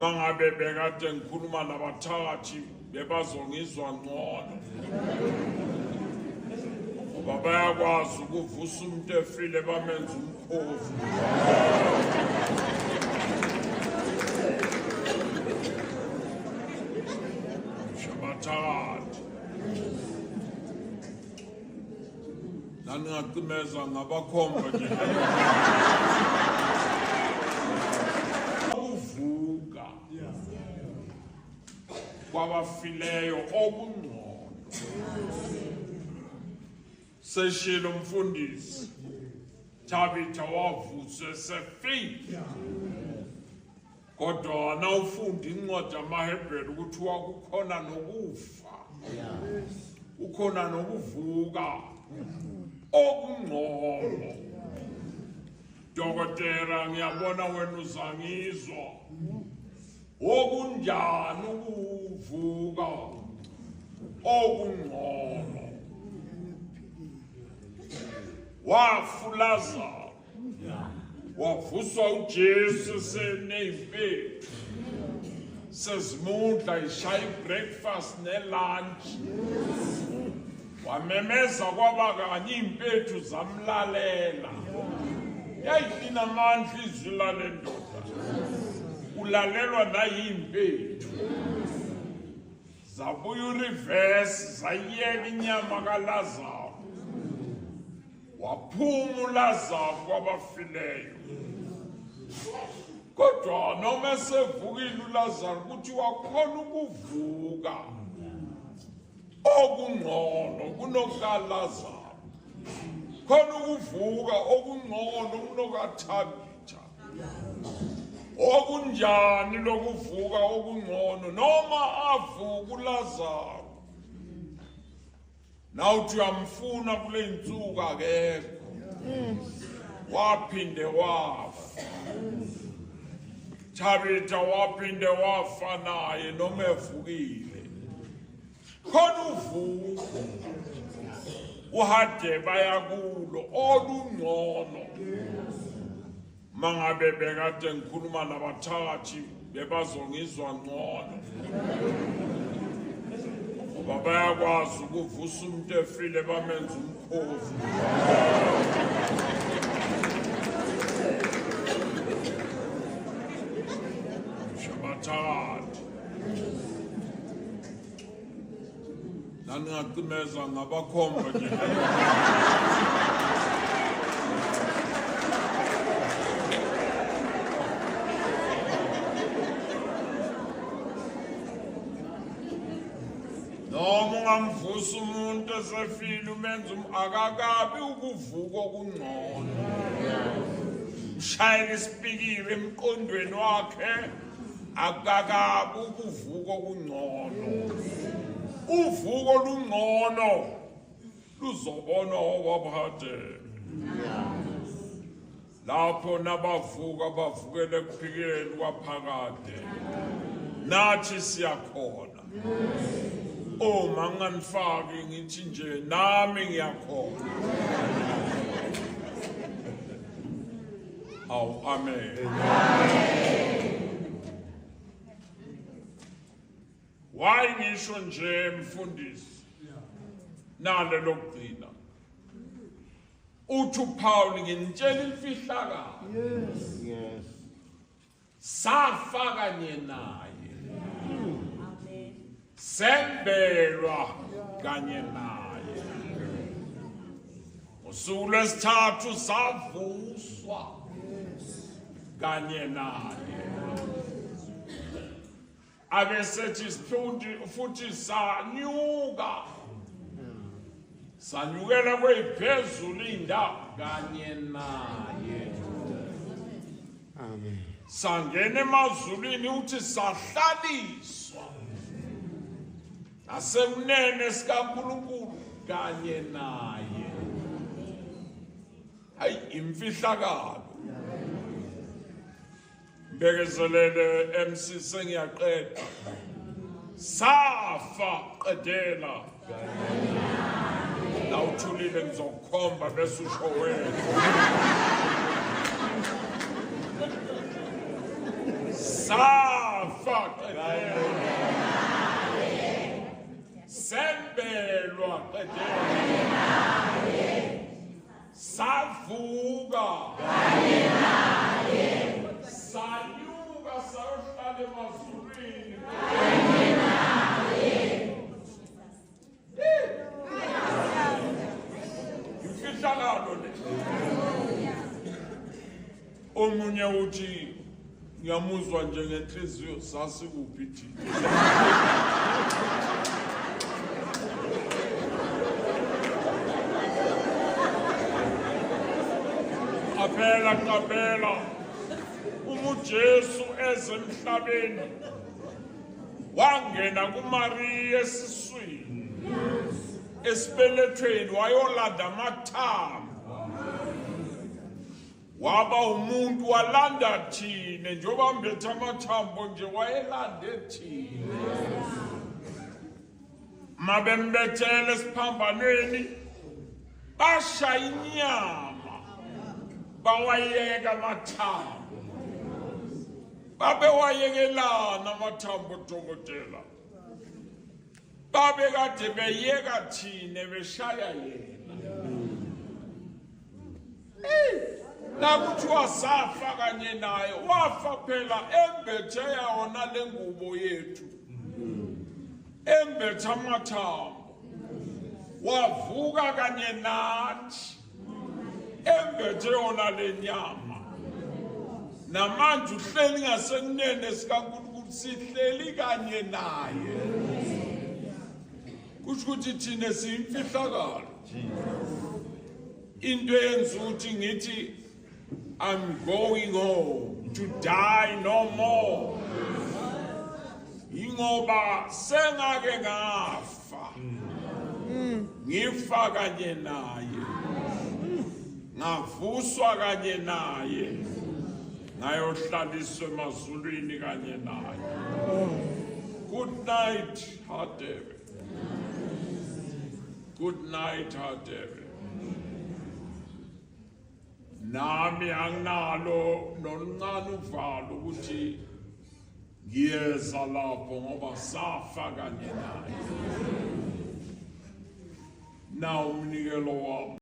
Mangabe bekade ngikhuluma nabathakathi bebazongizwa ngcono. Ngoba bayakwazi ukuvusa umuntu efile bamenze umkhovu. Shabathakathi. Naningacimeza ngabakhomba nje. Ukuvuka kwabafileyo okungcono. Seshilo umfundisi Thabitha wavuswa esefile. Kodwa nawufunda incwadi yamaHebheru kuthiwa kukhona nokufa. Ukhona nokuvuka okungcono. Dokotela ngiyabona wena uzangizwa. Okunjani ukuvuka okungcono. Wafulaza wavuswa uJesu seney'mpethu sezimudla ishaya i-breakfast ne-lunch wamemeza kwaba kanye iy'mpethu zamlalela yayilinamandla izwi lale ndoda ulalelwa nayimpethu zabuya ureverse zayiyeka inyama kaLazaro waphuma uLazaro kwabafileyo kodwa noma esevukile uLazaro kuthiwa khona ukuvuka okungcono kunokaLazaro khona ukuvuka okungcono kunokaThabitha okunjani lokuvuka okungcono noma avuka uLazaro nawuthi uyamfuna kule nsuku akekho waphinde wafa Thabitha waphinde wafa naye noma evukile khona uvuko uhade bayakulo olungcono mangabe bekade ngikhuluma nabathakathi bebazongizwa ngcono ngoba bayakwazi ukuvusa umuntu efile bamenze umkhovu shabathakathi Naningacimeza ngabakhomba nje. Noma ungamvusa umuntu esefile umenza um-, akakabi ukuvuka okungcono. Ushayela isipikiri emqondweni wakhe akakabi ukuvuka okungcono uvuko olungcono luzobonwa owaphakade lapho nabavuka bavukele ekuphikeni kwaphakade nathi siyakhona uma nginganifaki ngithi nje nami ngiyakhona Awu amen. Why ngisho nje mfundisi? Nale lokugcina. Uthi uPaul nginitshela imfihlakalo. Yes. Yes. Safa kanye naye. Amen. Sembelwa kanye naye. Usuku lwesithathu savuswa kanye naye. Abesethi sifundi futhi sanyuka. Sanyukela kweyiphezulu indawo kanye naye. Amen. Sangena emazulwini uthi sahlaliswa nasekunene sikaNkulunkulu kanye naye. Hayi imfihlakalo. Mbekezelele MC sengiyaqeda. Safa qedela. La uthulile ngizokukhomba bese usho wena. Safa. Qedela. Sembelwa. Qedela. Savuka. Sanyuka sayohlala emazulwini. Imfihlakalo le. Omunye uthi ngiyamuzwa nje ngenhliziyo, sasikuphi thina? Qaphela, qaphela. Uma uJesu eze emhlabeni wangena kuMaria esiswini, esibelethweni, wayolanda amathambo, waba umuntu, walanda thina. Njengoba mbethe amathambo nje, wayelande thina. Mabembethele esiphambanweni, bashaya inyama, bawayeka amathambo. Babewayekelana amathambo, dokotela? Babekade beyeka thina, beshaya yena. Nakuthiwa safa kanye naye, wafa phela embethe yawona lengubo yethu, embethe amathambo. Wavuka kanye nathi embethe yona lenyama. Namanje uhleli ngasekunene sikaNkulunkulu, sihleli kanye naye. Kusho ukuthi thina siyimfihlakalo. Into eyenza ukuthi ngithi I'm going home to die no more, ingoba sengake ngafa, ngifa kanye naye, ngavuswa kanye naye, ngayohlaliswa emazulwini kanye naye. Good night, Hadebe. Good night, Hadebe. Nami anginalo noluncane uvalo ukuthi ngiyeza lapho, ngoba safa kanye naye. Na umnikelo wami.